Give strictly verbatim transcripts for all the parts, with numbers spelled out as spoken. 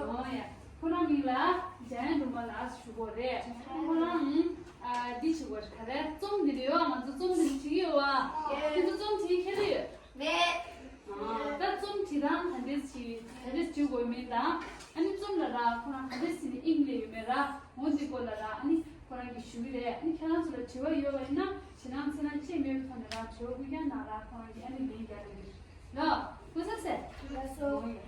ཨོ་ཡ། ཁོ་རང་མིང་ལ་འཇམ་དབྱངས་སྒྲོལ་མ་ལགས་ཞུ་དགོས་རེད། ཁོ་རང་ཨ་འདི་ཞུ་དགོས་རེད། ག་རེ་རྩོམ་འདི་ལ་ཡོད། ང་ཚོ་རྩོམ་འདི་ལ་བྲིས་ཡོད་བ། ཁྱེད་ཚོ་རྩོམ་བྲིས་མཁན་ལ་ཡོད། མེད། ད་རྩོམ་བྲིས་སྟངས་ག་འདྲས་བྱེད་ག་འདྲས་བྲིས་དགོས་མིན་དང་། ཨ་ནི་རྩོམ་ལ་ར་ཁོ་རང་ག་འདྲས་བྱས་ནས་དབྱིངས་སླེབས་ཡོད་མེད་ར། འོ་འདི་སྐོར་ལ་ར་ཨ་ནི་ཁོ་རང་གིས་ཞུ་གི་རེད། ཨ་ནི་ཁྱེད་རང་ཚོ་ལ་དྲི་བ་ཡོད་པ་ཡིན་ན་ཞེད་སྣང་ཚ་ན་ཅི་མེད་པའི་ཐོག་ནས་ར་དྲི་བ་ཀུན་ཀྱང་གནང་ར། ཁོ་རང་གིས་ཨ་ནི་ལན་རྒྱག་གི་རེད། ལ་གོ་ས་སེ། ལ་སོ། འོ་ཡ།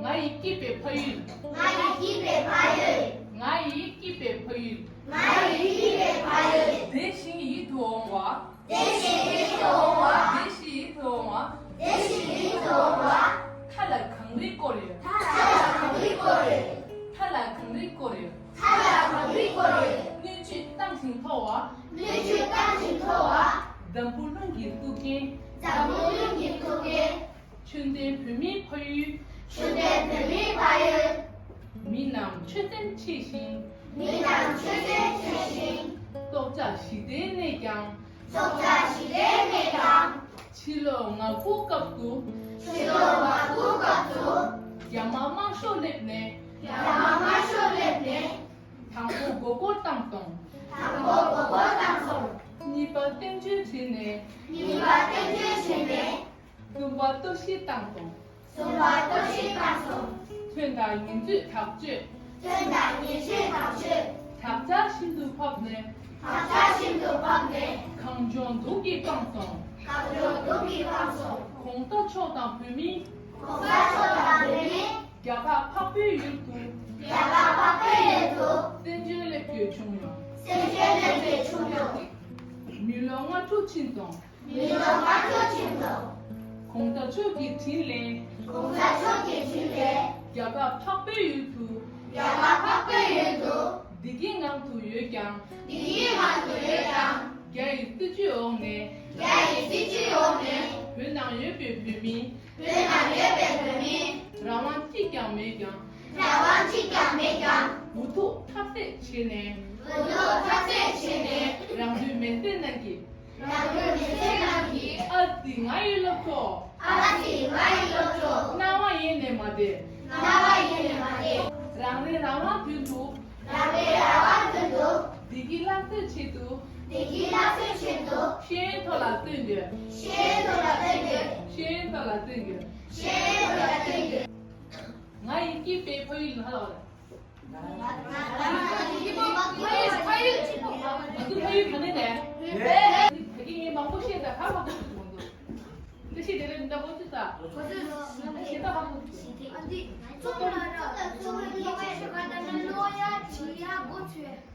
ང་ཡི་སྐྱིད་པའི་ཕ་ཡུལ། ང་ཡི་སྐྱིད་པའི་ཕ་ཡུལ། ང་ཡི་སྐྱིད་པའི་ཕ་ཡུལ། ང་ཡི་སྐྱིད་པའི་ཕ་ཡུལ། བདེ་ཞིང་ཡིད་དུ་འོང་བ། བདེ་ཞིང་ཡིད་དུ་འོང་བ། བདེ་ཞིང་ཡིད་དུ་འོང་བ། བདེ་ཞིང་ཡིད་དུ་འོང་བ། མཐའ་ལ་གངས་རི་བསྐོར་ཡོད། མཐའ་ལ་གངས་རི་བསྐོར་ཡོད། མཐའ་ལ་གངས་རི་བསྐོར་ཡོད། མཐའ་ལ་གངས་རི་བསྐོར་ཡོད། སྣོད་བཅུད་བཏང་ཞིང་མཐོ་བ། སྣོད་བཅུད་བཏང་ཞིང་མཐོ་བ། འཛམ་བུ་གླིང་གི་གཙུག་རྒྱན། འཛམ་བུ་གླིང་གི་གཙུག་རྒྱན། ཆོས་ལྡན་བོད་མིའི་ཕ་ཡུལ། ཆོས་ལྡན་བོད་མིའི་ཕ་ཡུལ། མི་རྣམས་ཆོས་སེམས་ཆེ་ཞིང་། མི་རྣམས་ཆོས་སེམས་ཆེ་ཞིང་། སྲོག་ཆགས་ཞི་བདེའི་གནས་ཀྱང་། སྲོག་ཆགས་ཞི་བདེའི་གནས་ཀྱང་། ཕྱི་ལོ་ང་དགུ་སྐབས་སུ། ཕྱི་ལོ་ང་དགུ་སྐབས་སུ། རྒྱ་དམར་དམར་ཤོག་སླེབས་ནས། རྒྱ་དམར་དམར་ཤོག་སླེབས་ནས། དང་པོ་མགོ་སྐོར་བཏང་སོང་། དང་པོ་མགོ་སྐོར་བཏང་སོང་། གཉིས་པ་བསྟན་བཅོས་བྱས་ནས། གཉིས་པ་བསྟན་བཅོས་བྱས་ནས། གསུམ་པ་གཏོར་བཤིག་བཏང་སོང་། གསུམ་པ་གཏོར་བཤིག་བཏང་སོང་། ཐོན་དང་ཉེས་འཛུགས་དྲག་སྤྱོད། ཐོན་དང་ཉེས་འཛུགས་དྲག་སྤྱོད། དྲག་ཆར་ཤིན་ཏུ་འབབ་ནས། དྲག་ཆར་ཤིན་ཏུ་འབབ་ནས། གངས་ལྗོངས་སྡུག་གིས་སྤངས་སོང་། གངས་ལྗོངས་སྡུག་གིས་སྤངས་སོང་། གོང་ས་མཆོག་དང་བོད་མི། གོང་ས་མཆོག་དང་བོད་མི། རྒྱ་གར་འཕགས་པའི་ཡུལ་དུ། རྒྱ་གར་འཕགས་པའི་ཡུལ་དུ། བཙན་བྱོལ་སླེབས་དགོས་བྱུང་ཡོང་། བཙན་བྱོལ་སླེབས་དགོས་བྱུང་ཡོང་། མི་ལོ་ལྔ་དྲུག་ཕྱིན་སོང་། མི་ལོ་ལྔ་དྲུག་ཕྱིན་སོང་། གོང་ས་མཆོག་གི་དྲིན་ལན། གོང་ས་མཆོག་གི་དྲིན་ལན། རྒྱ་གར་འཕགས་པའི་ཡུལ་དུ། རྒྱ་གར་འཕགས་པའི་ཡུལ་དུ། བདེ་སྐྱིད་ངང་དུ་ཡོད་ཀྱང་། བདེ་སྐྱིད་ངང་དུ་ཡོད་ཀྱང་། རྒྱ་ཡི་སྲིད་ཇུས་འོག་ནས། རྒྱ་ཡི་སྲིད་ཇུས་འོག་ནས། བོད་ནང་ཡོད་པའི་བོད་མི། བོད་ནང་ཡོད་པའི་བོད་མི། རང་དབང་གཅིག་ཀྱང་མེད་ཀྱང་། རང་དབང་གཅིག་ཀྱང་མེད་ཀྱང་། འུ་ཐུག་འཐབ་རྩོད་བྱས་ནས། འུ་ཐུག་འཐབ་རྩོད་བྱས་ནས། རང་ལུས་མེར་སྲེག་གནང་གི། རང་ལུས་མེར་སྲེག་གནང་གི། ཨ་ཙི་ང་ཡི་སློབ་གྲོགས། ཨ་ཙི་ང་ཡི་སློབ་གྲོགས། སྣང་བ་ཡེ་ནས་མ་བསྡད། སྣང་བ་ཡེ་ནས་མ་བསྡད། རང་རེ་རང་དབང་དོན་དུ། རང་རེ་རང་དབང་དོན་དུ། བདེ་སྐྱིད་སླར་གསོའི་ཆེད་དུ། བདེ་སྐྱིད་སླར་གསོའི་ཆེད་དུ། ཤེས་ཡོན་ཐོག་ལ་བརྩོན་དགོས། ཤེས་ཡོན་ཐོག་ལ་བརྩོན་དགོས། ཤེས་ཡོན་ཐོག་ལ་བརྩོན་དགོས། ཤེས་ཡོན་ཐོག་ལ་བརྩོན་དགོས། ང་ཡི་སྐྱིད་པའི་ཕ་ཡུལ་ལ་ལ། ང་ཚོ་ཕ་ཡུལ་ག་ནས་རེད། ད་གིན་ངས་མང་པོ་བཤད་ད་ག་མ་གོ་ཚོད་མང་འདུག་དེ་ཤེས་དེ་རེད་འདྲ་པོ་ཅི་ས། ཞེ་ད་ཧ་གོ་ཚོད། ཨ་འདི་ཚོ་ལ་ར་ཚོ་ལ་ཡོ་ག་ཤོ་ག་ད་ན་ལོ་ཡ་ཅི་ཡ་གོ་ཚོད།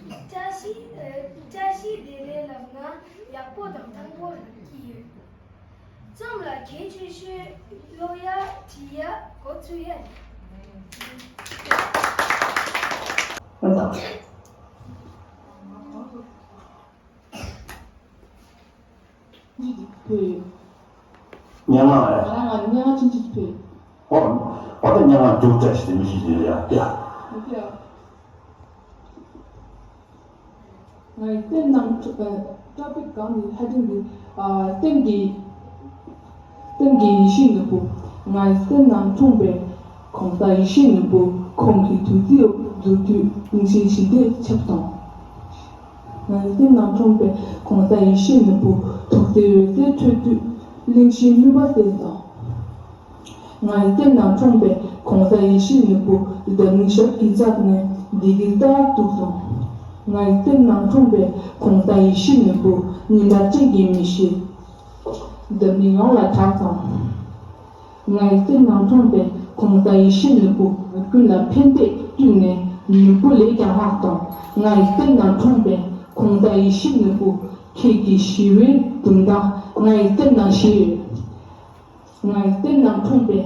བཀྲ་ཤིས་ཨ། བཀྲ་ཤིས་བདེ་ལེགས་ལབ་ན་ཡག་པོ་དང་ཐང་པོ་ལབ་ཀྱི་ཡོད། རྩོམ་ལ་གལ་ཆེ་ཤོས་ཀློག་ཡ་བྲིས་ཡ་གོ་ཚུགས་ཡ་རེད། སྙན་ངག་རེད། ང་རང་ང་སྙན་ངག་ཆུང་ཆུང་ཅིག་ཕུལ། ཨོ། ཨོ་ད་སྙན་ངག་རྒྱུགས་སྤྲད་ཞིག་མི་ཤེས་ཀྱི་ཡ་ཡ། ཨོ་ཁེ། ང་ཡི་སེམས་ནང་ཁྲོ་ཨ། ཊོ་པིག་གང་འདི་ཧེ་ཌིང་འདི་ཨ། སེམས་ཀྱི་སེམས་ཀྱི་ཡེ་ཤེས་ནོར་བུ། ང་ཡི་སེམས་ནང་འཁྲུངས་པའི་གོང་ས་ཡེ་ཤེས་ནོར་བུ། ཁོང་གི་ཐུགས་རྗེའི་འོག་འཛུལ་དུས་གླིང་བཞི་ཞི་བདེ་ཁྱབ་སོང་། ང་ཡི་སེམས་ནང་འཁྲུངས་པའི་གོང་ས་ཡེ་ཤེས་ནོར་བུ། དུག་སེལ་འོད་ཟེར་འཕྲོས་དུས་གླིང་བཞིའི་མུན་པ་སེལ་སོང་། ང་ཡི་སེམས་ནང་འཁྲུངས་པའི་གོང་ས་ཡེ་ཤེས་ནོར་བུ། འཛམ་གླིང་ཞབས་ཀྱིས་བཅགས་ནས་བདེ་སྐྱིད་རྩ་བ་གཏུགས་སོང་། ང་ཡི་སེམས་ནང་འཁྲུངས་པའི་གོང་ས་ཡེ་ཤེས་ནོར་བུ། ཉི་ཟླ་གཅིག་གི་མི་ཤེས། འཛམ་གླིང་ཡོངས་ལ་གྲགས་སོང་། ང་ཡི་སེམས་ནང་འཁྲུངས་པའི་གོང་ས་ཡེ་ཤེས་ནོར་བུ། ཀུན་ལ་ཕན་བདེ་བསྐྲུན་ནས་ནོར་བུ་ལས་ཀྱང་ལྷག་སོང་། ང་ཡི་སེམས་ནང་འཁྲུངས་པའི་གོང་ས་ཡེ་ཤེས་ནོར་བུ། ཁྱེད་ཀྱི་ཞི་བའི་འཛུམ་མདངས་ང་ཡི་སེམས་ནང་ཤར་ཡོད། ང་ཡི་སེམས་ནང་འཁྲུངས་པའི་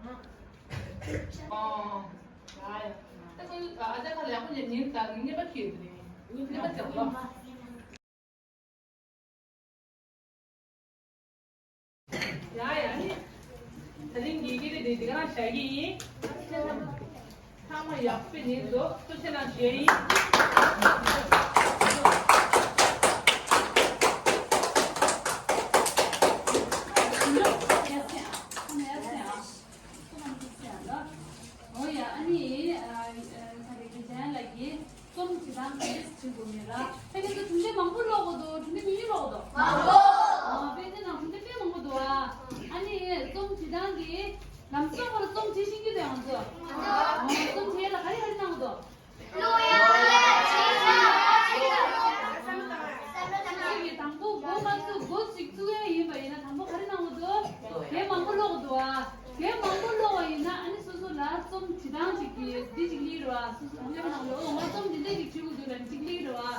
ཨོ། ཡ་ཡ། ད་ཁོ་ཨ་ཅག་ཁ་ལ་ཁོ་ཉིན་ཉིན་ད་ཉིན་པ་ཁྱེར་དུ་ནི། ཉིན་པ་ཚེ་ལོ། ཡ་ཡ་ནི། ད་རིང་ཉིན་གྱི་རེད་དེ་དེ་ག་རང་བྱ་གི་ཡིན། ཚང་མ་ཡག་པོ་ཡིན་འདུག་ཐུགས་རྗེ་གནང་ཞུ་ཡ་ཡིན། འོ་ཡ། ཨ་ནི་ཨ་ཨ་ཁ་རེ་གི་ཅན་ལ་གི་རྩོམ་བྲིས་སྟངས་ག་འདྲས་བྲིས་དགོས་མེད་ར། ཨ་ནི་ད་གྲུབ་འབྲས་མང་པོ་ཀློག་དགོས་འདུག་གྲུབ་འབྲས་ཉུང་ཉུང་ཀློག་དགོས་འདུག་མང་པོ། ཨ་དཔེ་ཆ་ནང་གྲུབ་འབྲས་དཔེ་མང་པོ་འདུག་ཨ་ཨ་ནི་རྩོམ་བྲིས་སྟངས་གི་ལམ་སང་བར་རྩོམ་བྲིས་ཤེས་ཀྱི་འདུག་ང་ཚོ། ཨ་རྩོམ་བྲིས་ཡ་ལ་ག་རེ་ག་རེ་གནང་དགོས་འདུག་ཀློག་ཡ་ལ་ཅི་ཆ། ཁྱེད་ཀྱིས་དང་པོ་འགོ་མ་བཙུགས། འགོ་ཅིག་བཙུགས་ཡ་ཡིན་པ་ཡིན་ན་དང་པོ་ག་རེ་གནང་དགོས་འདུག་གན་མང་པོ་ཀློག་དགོས་འདུག་ཨ། གན་མང་པོ་ཀློག་པ་ཡིན་ན་ཨ་ནི་སོ་སོ་ལ་རྩོམ་བྲིས་སྟངས་ཅིག་གི་འདི་ཅིག་སླེབས་རེད་བ། སོ་སོ་སླེབས་ནང་ལོ་ཨོ་ང་རྩོམ་འདི་འདྲ་ཅིག་བྲིས་དགོས་འདུག་ལབ་ཅིག་སླེབས་རེད་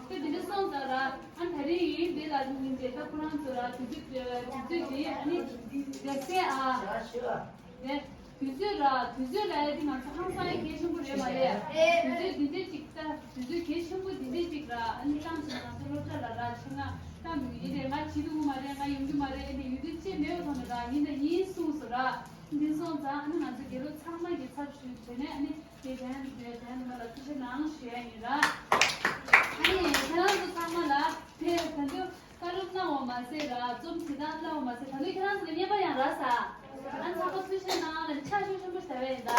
བ། དེ་འདི་འདྲ་སོང་ཙང་ར་ཨ་ད་རིང་ཡིན་འདི་ལ་ཉིན་བྱས་ད་ཁོ་རང་ཚོ་ར་དུས་ཚོད་དུས་ཚོད་འདི་ཨ་ནི་རྒྱལ་སྲས་ཨ། རེད། དུས་ཚོད་ར་དུས་ཚོད་ལ་ཡ་འདི་ང་ཚོ་ཧང་སང་ཡ་གལ་ཆེན་པོ་རེད་མ་རེད། དུས་ཚོད་འདི་འདྲ་ཅིག་ད་དུས་ཚོད་གལ་ཆེན་པོ་འདི་འདྲ་ཅིག་ར་ཨ་ནི་བཏང་བྱས་ན་ང་ཚོ་སློབ་གྲྭ་ལ་ར་ཆེད་མངགས་བཏང་དགོས་ཀྱི་རེད། ང་བྱེད་ཐུབ་ཀྱི་མ་རེད། ང་ཡོང་རྒྱུ་མ་རེད། ཨེ་འདྲ་ཡོད་དུས་ཅི་མེད་པ་ཐོག་ནས་ར་ཡིན་ད་ཡིན་གསུངས་སོང་ར། འདི་སོང་ཙང་ཨ་ནི་ང་ཚོ་དགེ་སློབ་ཚང་མ་གི་ཚབ་ཞུས་བྱས་ནས་ཨ་ནི་དེ་དན་དེ་དན་མ་ལ་ཐུགས་རྗེ་གནང་ཞུ་ཡ་ཡིན་ར། ཨ་ནི་ཁྱེད་རང་ཚོ་ཚང་མ་ལ་དེ་ད་དུང་བཀའ་སློབ་གནང་བ་མ་ཟད་ར་རྩོམ་བྲིས་སྟངས་བསླབ་པ་མ་ཟད་ད་དུང་ཁྱེད་རང་ཚོ་ལ་བརྙན་པར་ཡང་རག་ས། ཨ་ཚང་མ་ཐུགས་རྗེ་གནང་ལ་ཕྱག་ཤུགས་ཆེན་པོ་ཞུ་བ་ཡིན་ད།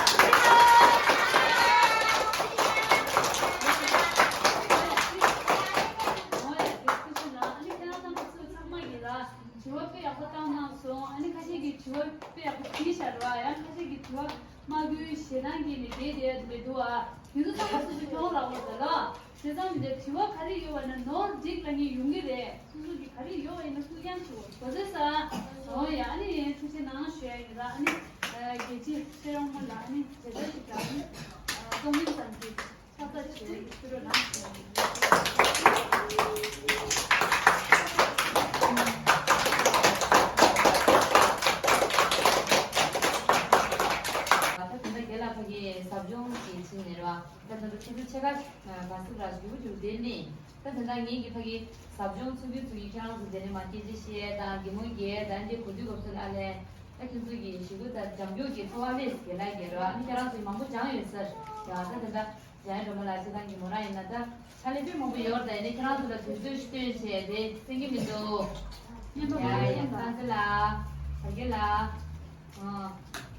འོ་ཡ་དེ་ཐུགས་རྗེ་གནང་། ཨ་ནི་ཁྱེད་རང་ཚང་མ་ཚོ་ཚང་མ་གིས་ར་དྲི་བ་དཔེ་ཡག་པོ་བཏང་གནང་སོང་། ཨ་ནི་ཁ་ཤས་ཀྱིས་དྲི་བ་དཔེ་ཡག་པོ་དྲིས་བཞག་ར། ཡང་ཁ་ཤས་ཀྱིས་དྲི་བ་མ་གུས་ཞེ་སྡང་གིས་ནི་བསྡད་བསྡད་མི་འདུག་ཨ། དེ་ཚོ་ཚང་མ་སོ་སོ་གྱོང་རག་པ་རེད་ལ། བྱས་ཙང་མི་འདྲ་དྲི་བ་ག་རེ་ཡོད་པ་ན་ནོར་འགྲིག་ལ་ངས་ཡོང་གི་རེད། སོ་སོ་གི་ག་རེ་ཡོད་པ་ཡིན་ན་སུ་ཡང་ཞུ་དགོས་ཟེར་ས། འོ་ཡ་ཨ་ནི་ཐུགས་རྗེ་གནང་ཞུ་ཡ་ཡིན་ར། ཨ་ནི་རྒྱལ་སྤྱི་ཚེ་རིང་མོ་ལ་ཨ་ནི་བྱེད་སྒོ་ཞིག་ལ་ཨ་ནི་གཏོང་མིན་ཙམ་གྱི་ཕྱག་རྩ་ཆེ་ཕུལ་རོགས་གནང་ཞུ་ཡ་ཡིན། ད་དེ་འདྲ་རྒན་ལགས་ཕ་གིའི་ཟབ་སྦྱོང་གི་ཕྱིན་ནས་རེད་བ། ད་ད་ལྟ་ཆུ་ཚོད་ཕྱེད་ཀ་ག་ཟིག་ར་རྒྱུག་རྒྱུག་བསྡད་ནི། ད་དེ་འདྲ་ངེད་ཀྱི་ཕ་གི་ཟབ་སྦྱོང་ཚུགས་རྒྱུ་ཚུགས་ཀྱི་ཁྱེད་རང་ཚོ་དེ་ནས་མ་སྐད་ཆ་བཤད་དང་གད་མོ་བགད་དང་འདི་གོ་དུས་སྐབས་སུ་ཨ་ལས། ད་ཁྱེད་ཚོ་གི་ཞི་གུ་དང་འཇམ་སྐྱོར་གྱི་འཚོ་བ་ལས་སྒེར་ལ་སྒེར་ར་ནི་ཁྱེད་རང་ཚོས་མང་པོ་སྦྱངས་ཡོད་ཟེར། ཡ་ད་དེ་འདྲ་འཇམ་སྒྲོལ་མ་ལགས་ཁྱེད་རང་གི་མོ་རང་ཡིན་ན་ད་ཕྱག་ལས་དཔེ་མང་པོ་ཡོད་རེད། ད་ཡིན་ནའི་ཁྱེད་རང་ཚོ་ལ་དུས་ཚོད་སྟོན་བྱས་དེ་གསན་གྱི་མི་འདུག་ཡ་ཡ་སངས་རྒྱས་ལགས། བར་རྒྱལ་ལགས།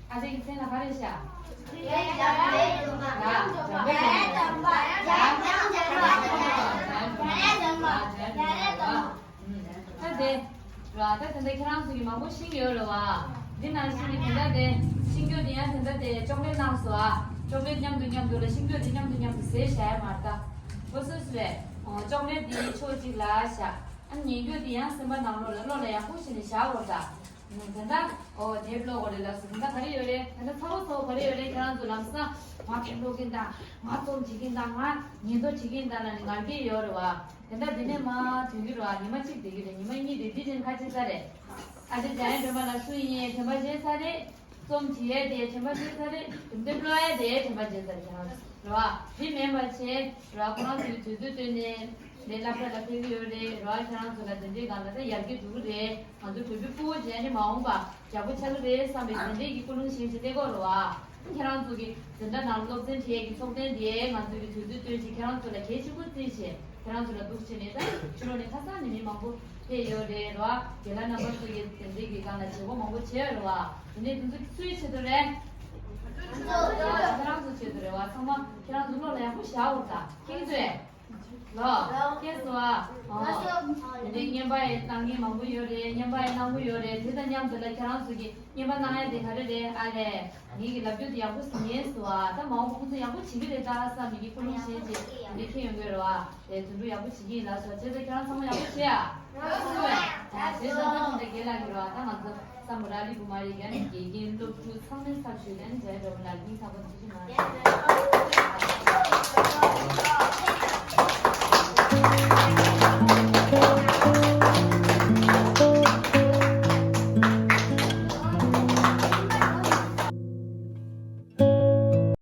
ཨ་ཅག་གི་མཚན་ལ་ག་རེ་ཤག་ལ་འཇམ་དཔལ་ལྗོན་པ། ལ་འཇམ་དཔལ་ལྗོན་པ། ལ་འཇམ་དཔལ་ལྗོན་པ། ལ་འཇམ་དཔལ་ལྗོན་པ། ད་དེ་ར་ད་དེ་འདྲ་ཁྱེད་རང་ཚོ་གི་མང་པོ་ཤེས་ཡོད་རེད་བ། འདི་ནང་བཞིན་གྱི་དེ་འདྲ་དེ་ཤེས་རྒྱུ་དེ་ཡང་དེ་འདྲ་དེ་ཅོག་ལེ་གནང་སོང་ཨ། ཅོག་ལེ་མཉམ་དུ་མཉམ་དུ་ལ་ཤེས་རྒྱུ་དེ་མཉམ་དུ་མཉམ་དུ་ཟས་བཞག་ཡ་མ་རེད་ད། འོ་སོ་སོ་བས་ཅོག་ལེ་དེ་ཕྱོགས་གཅིག་ལ་བཞག་ཨ་ཉན་རྒྱུ་དེ་ཡང་སེམས་པ་ནང་ལོགས་ལ་བློ་ལ་ཡག་པོ་བྱས་ནས་བཞག་དགོས་ད། དེ་འདྲ། ཨོ་དེབ་ཀློག་དགོས་རེད་ལབ་སོང་། དེ་འདྲ་ག་རེ་ཡོད་རེད། དེ་འདྲ་ཚ་བོ་ཚ་བོ་ག་རེ་ཡོད་རེད། ཁྱེད་རང་ཚོ་ལམ་སང་ང་དེབ་ཀློག་གིན་དང་། ང་རྩོམ་བྲིས་ཀིན་དང་། ང་ཉིན་ཐོ་བྲིས་ཀིན་དང་ལབ་ནས་ང་རྒྱལ་ཡོད་རེད་བ། དེ་འདྲ་དེ་ནས་མ་ཐོན་གི་རེད་བ། ཉི་མ་གཅིག་བསྡད་ཀྱི་རེད། ཉི་མ་གཉིས་བསྡད་དུས་ཅན་ཁ་ཆེ་ས་རེད། ཨ་ཅེ་འཇམ་དབྱངས་སྒྲོལ་མ་ལགས་སུ་ཡིན་ཡས་དྲན་པ་བརྗེད་ཚར་རེད། རྩོམ་བྲིས་ཡས་དེ་དྲན་པ་བརྗེད་ཚར་རེད། གྲུབ་འབྲས་ཀློག་ཡས་དེ་དྲན་པ་བརྗེད་ཚར་རེད། ཁྱེད་རང་ཚོ། རེད་བ། དེ་མིན་པ་བྱས་རེད་བ། ཁོ་རང་ཚོའི་དུས་ཚོད་བཏོན་ནས་ལས་སློབ་གྲྭ་ལ་ཕེབས་ཀྱི་ཡོད་རེད། རེད་བ། ཁྱེད་རང་ཚོ་ལ་དེ་འདྲའི་སྒང་ལ་ད་ཡར་རྒྱས་འགྲོ་གི་རེད། ང་ཚོ་བོད་པའི་ཕྲུ་གུ་བྱས་ནས་མ་འོངས་པ་ཡག་པོ་ཆགས་ཀྱི་རེད་བསམ་པའི་དེ་འདྲའི་གི་ཀུན་སློང་བཞེས་བྱས་བསྡད་ཀྱི་ཡོད་རེད་བ། ཁྱེད་རང་ཚོ་གི་འཛིན་གྲྭ་ནང་སློབ་ཚན་བྱེད་ཡས་ཀྱི་ཚོགས་ཐེངས་དེ་ང་ཚོ་གི་དུས་ཚོད་བཏོན་བྱས་ཁྱེད་རང་ཚོ་ལ་གལ་ཆེན་པོ་བརྩིས་བྱས་ཁྱེད་རང་ཚོ་ལ་འདུག་བྱས་ནས་ད་ཕྱི་ལོགས་ནས་ཁ་སང་ནས་མི་མང་པོ་ཕེབས་ཡོད་རེད་རེད་བ། རྒན་ལགས་རྣམ་པ་ཚོ་གི་དེ་འདྲའི་གི་སྒང་ལ་བྱེད་སྒོ་མང་པོ་བྱས་ཡོད་རེད་བ། དེ་ནས་དེ་ཚོ་སུའི་ཆེད་དུ་རེད། ཁྱེད་རང་ཚོའི་ཆེད་དུ་རེད་བ། ཚང་མ་ཁྱེད་རང་ཚོ་བློ་ལ་ཡག་པོ་བཞག་འོ་ད་ཁྱེད་ཚོས། ལོ། ཁྱེད་ཚོ་ཨ། ཨོ། དེ་འདྲའི་བརྙན་པར་ཡང་བཏང་མཁན་མང་པོ་ཡོད་རེད། བརྙན་པར་ཡང་གནང་གི་ཡོད་རེད། དེ་དང་མཉམ་དུ་ལ་ཁྱེད་རང་ཚོ་གི་བརྙན་པར་གནང་ཡ་དེ་ག་རེ་རེད། ཨ་ལས། ངེད་ཀྱི་ལབ་རྒྱུ་དེ་ཡག་པོ་ཟིན་ངེས་སོ་ཨ། ད་མ་འོངས་པ་ཁོང་ཚོ་ཡག་པོ་བྱེད་ཀྱི་རེད་ད་བསམ་མི་གི་ཀུན་སློང་བཞེས་བྱས་འདི་འཁྱེར་ཡོང་གི་རེད་བ། དེ་དོན་འགྲུབ་ཡག་པོ་བྱེད་ཀྱི་ཡིན་ལ་སོ། བྱས་ཙང་ཁྱེད་རང་ཚང་མ་ཡག་པོ་བྱེད་ཨ། ཡག་པོ་བྱེད་ཨ། བྱས་ཙང་ད་ཁོང་ཚོ་རྒན་ལགས་ཀྱི་རེད་བ། ད་ང་ཚོ་བསམ་བློ་རག་ལས་པོ་མ་རེད། ཡ་ནི་དགེ་རྒན་སློབ་ཕྲུག་ཚང་མའི་ཚབ་ཞུས་ནས་ནི་མཇལ་འགྲོ་བ་ལ་སྙིང་ཐག་པ་ནས་ཐུགས་རྗེ་གནང་།